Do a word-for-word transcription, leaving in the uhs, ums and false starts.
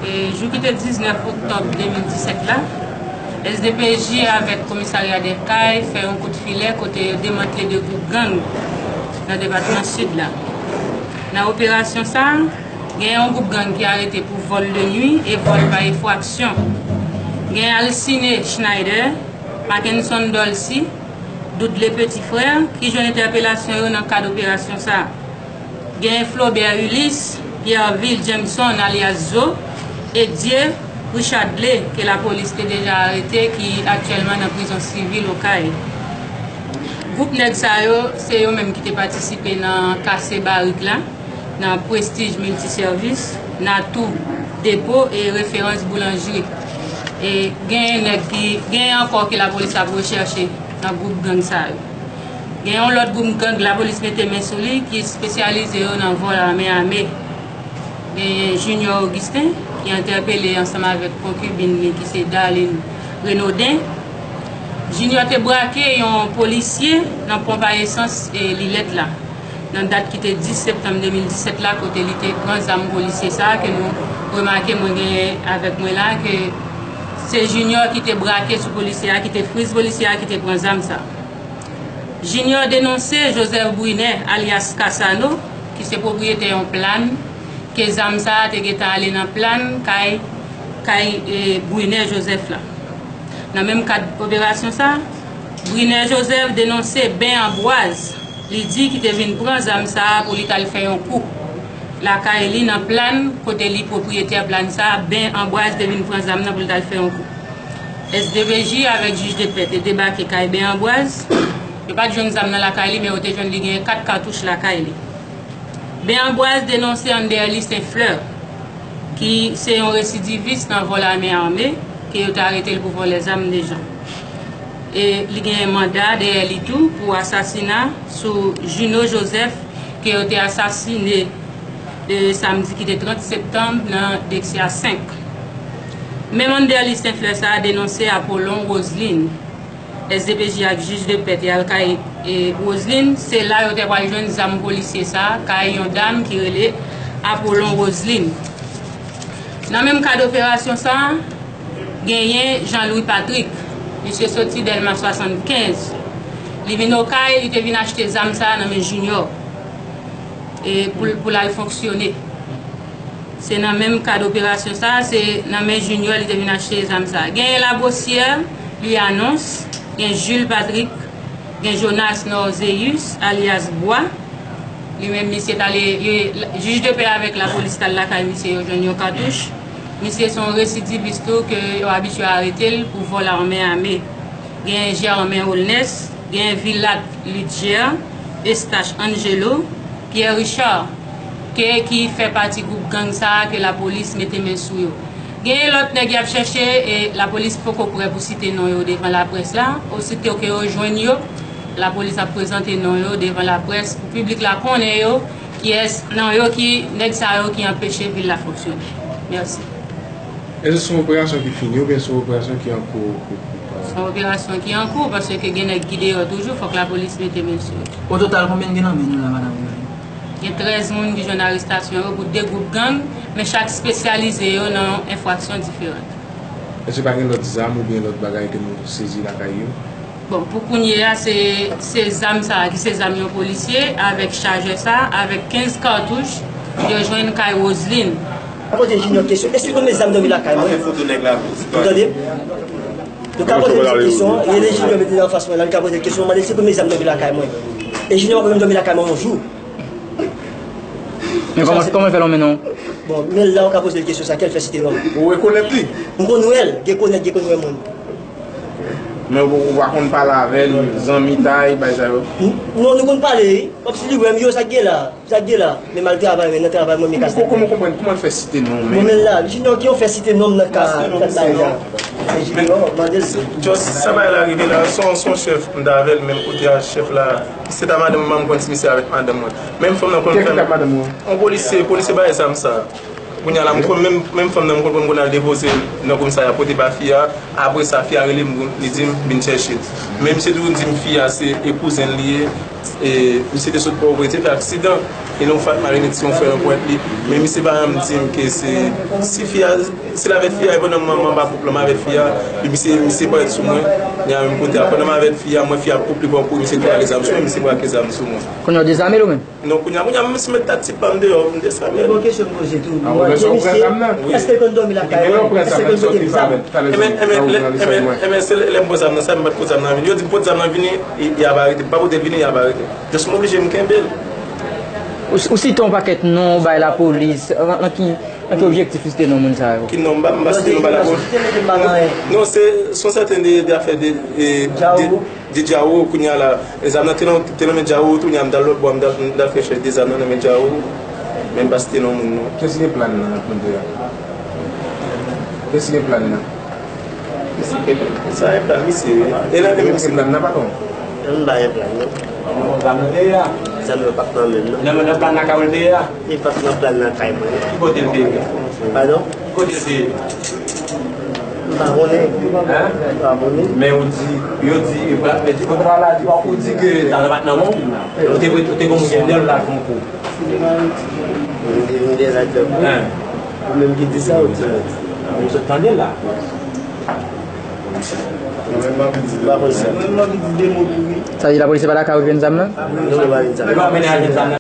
E jou ki te diznèf oktòb de mil disèt la, S D P J avèk komisarya dè Kay fè yon kout filè kote yo demantle de gwoup gang nan depatman Sid la. Nan operasyon sa a, gen yon gwoup gang ki arete pou vòl de nwi e vòl pa enfraksyon. Gen Alcine Schneider, Mackenson Dolcy, Doudle Petit Frère, ki jwenn entèpelasyon yo nan kad operasyon sa a. Gen Flaubert Ulysse, Pierreville Jameson alyas Zo, e Dieu Richardley, ke lapolis te deja arete, ki aktyèlman nan prizon sivil Okay. Gwoup nèg sa yo, se yo menm ki te patisipe nan kase barik la, nan Prestige Multiservice, Natou Depo e Referans Boulanjri. E genyen nèg ki, genyen ankò ke lapolis ap rechèche nan gwoup gang sa yo. Gen yon lòt gwoup gang lapolis mete men sou li ki espesyalize yo nan vòl ame ame. Genyen Junior Augustin ki entèpele ansanm avèk konkibin li ki se Darline Renaudin. Junior te brake yon polisye nan ponp a esans e Lilèt la. Nan dat ki te dis septanm de mil disèt la, kote li te pran zam polisye sa a ke nou remake mwen genyen avèk mwen la, ke se Junior ki te brake sou polisye a, ki te friz polisye a, ki te pran zam sa a. Junior denonse Joseph Brunet, alyas Kasano, ki se pwopriyetè yon plàn, ke zam sa a te gentan ale nan plàn kay, kay, e, Brunet Joseph la. Nan menm kad operasyon sa a, Brunet Joseph denonse Ben Ambroise, li di ki te vin pran zam sa a pou li t al fè yon kou lakay li nan plàn, kote li pwopriyetè plàn sa a, Ben Ambroise te vin pran zam nan pou li t al fè yon kou. S D P J avèk jij de pè te debake kay Ben Ambroise. Yo pa t jwenn zam nan lakay li, men yo te jwenn li genyen kat katouch lakay li. Ben Ambroise denonse Anderly Saint Fleur, ki se yon residivis nan vòl ame ame, ke yo te arete l pou vòlè zam deja. E li genyen manda dèyè li tou pou asasina sou Juno Joseph, ke yo te asasine, e, samdi ki te trant septanm nan Dexia senk. Menm Anderly Saint Fleur sa a denonse Apollon Roseline. S D P J ak jij de pè te al kay, e, Roseline, se la yo te pral jwenn zam polisye sa a, kay yon dam ki rele Apollon Roseline. Nan menm kad operasyon sa a, genyen Jean Louis Patrick, misye soti Dèlma swasannkenz. Li vin Okay, li te vin achte zam sa a nan men Junior, e, pou, pou l al fonksyone. Se nan menm kad operasyon sa a, se nan men Junior li te vin achte zam sa a. Genyen Labossière, Louis Anonce, gen Jules Patrick, gen Jonas Norzeus, alyas Bwa. Li menm, misye t ale, e, jij de pè avèk lapolis t al lakay misye, yo jwenn yon katouch. Misye se yon residivis tou ke yo abitye arete l pou vòl ame ame. Gen Germain Holness, gen Vilat Ludger, Eustache Angelo, Pierre Richard, ke ki fè pati gwoup gang sa a ke lapolis mete men sou yo. Genyen lòt nèg y ap chèche e lapolis poko prè pou site non yo devan laprès la. Osito ke yo jwenn yo, lapolis ap prezante non yo devan laprès pou piblik la konnen yo, kiyès nan yo ki nèg sa yo ki anpeche vil la fonksyone. Mèsi. Èske se yon operasyon ki fini oubyen se yon operasyon ki an kou? Se yon operasyon ki an kou, paske gen nèg ki deyò toujou, fòk lapolis mete men sou yo. O total, konbyen gen nan men nou la, madanm Evelyn? Gen trèz moun ki jwenn arestasyon yo pou de gwoup gang, men chak espesyalize yo nan enfraksyon diferan. Èske pa gen lòt zam oubyen lòt bagay ke nou sezi lakay yo? Bon, pou kounye a, se, se zam sa a, ki se zam yon polisye, avèk chajè sa a, avèk kenz katouch, yo jwenn kay Roseline. Ka poze Junior kesyon, èske premye zam dòmi lakay mwen? Ou tande? Nou ka poze Junior kesyon, rele Junior mete l anfas mwen la, nou ka poze l kesyon, mande si premye zam dòmi lakay mwen. E Junior pa menm dòmi lakay mwen yon jou. Men kòman, kòman l fè lonmen non? Bon, men la ou ka poze l kesyon sa, kè l fè site non. Ou rekonèt li? M konn wè l, gen konèt, gen konn wè moun. Men ou, ou pa konn pale avè l, zanmitay, bagay sa yo? N-, non, nou konn pale, wi. Kòmsi li wè m, yo, sa k gen la, sa k gen la. Men m al travay, men nan travay mwen, men kase. Kòman, kòman, kòman l fè site non, men? Bon, men la, Junior ki yon fè site non nan ka, nan ka la. Men Junior, mande l. Just sa bagay la rive la, se yon, se yon chèf, m t avè l menm kote a, chèf la. Se ta madanm mwen, m konn si misye avèk madanm mwen. Menm fanm nan konn fè m. Kèk madanm mwen? Yon polisye, polisye bay zam sa. Kounye a la, m konn menm, menm fanm nan, m konn, konn, konn al depoze l nan komisarya pote ba fi a. Apre sa, fi a rele m, li di m vin chèche l. Men misye toujou di m fi a se, e kouzen l li ye. E misye te sot Pòtoprens, te fè aksidan. E nan yon fat mari nèg se yon frè nan pwent li. Men misye pa janm di m ke se, si fi a, se l avèk fi a, e pandan m, m anba koup lan, m avèk fi a, epi misye, misye parèt sou mwen. Kounye a menm kote a, pandan m avèk fi a, m wè fi a ap koup li pran kouri, misye tou lage zam sou mwen, misye brake zam sou mwen. Kounye a w dezame l ou menm? Non, kounye a, kounye a, m si met ta tip la, m deyò, m desann. Bon, kesyon m poze tou. Mwen wè se yon prè zam nan. Èske l konn dòmi lakay ou? Èske l konn pote zam? Enben, enben, lè, enben, enben, se lè, lè m pran zam nan, sa m pa t pote zam nan vini. Yo di m pote zam nan vini, y, y ap arete. M pa pote l vini, y ap arete. Just m oblije m kenbe l. Ou, ou site yon pakèt non, ou bay lapolis. Nan, nan ki, nan ki objektif ou site non moun sa yo? Ki non? M pa, m pa site non bay lapolis. Non, se, se yon sèten de, de afè de, e, de, de Djawo, kounye a la. E zam nan te nan, te nan men Djawo, tou, kounye a m t al lòt bò, m t al, m t al fè chèch de zam nan nan men Djawo. Men m pa site non moun, non. Kiyès ki gen plan nan nan kounye a? Kiyès ki gen plan nan? Sa e plan misye, wi. E nan men misye. Plan nan, patwon. M pa gen plan, non. Plan nan te ye a. Zam nan pa t nan men m, non. Nan, nan plan nan kay ou l te ye a? Li pa t nan plan nan kay mwen, non. Ki kote l te ye? Padon? Ki kote l te ye? M pa konnen. Hein? M pa konnen. Men ou di, yo di, e pa, men ti kote pa la, di pa ou di ke zam nan pa t nan men w. Ou te, ou te gon moun ki te vle l la fè yon kou. M te, m te la djòb. Hein? Ou menm ki di sa, ou di mwen. M sot tande l la. Mwen menm m ap di, m pa konn sa. Mwen menm m ap di de mo pou li. Sa di lapolis se pa lakay ou jwenn zam nan? Non, mwen pa jwenn zam nan. Mwen pa mennen al jwenn zam nan.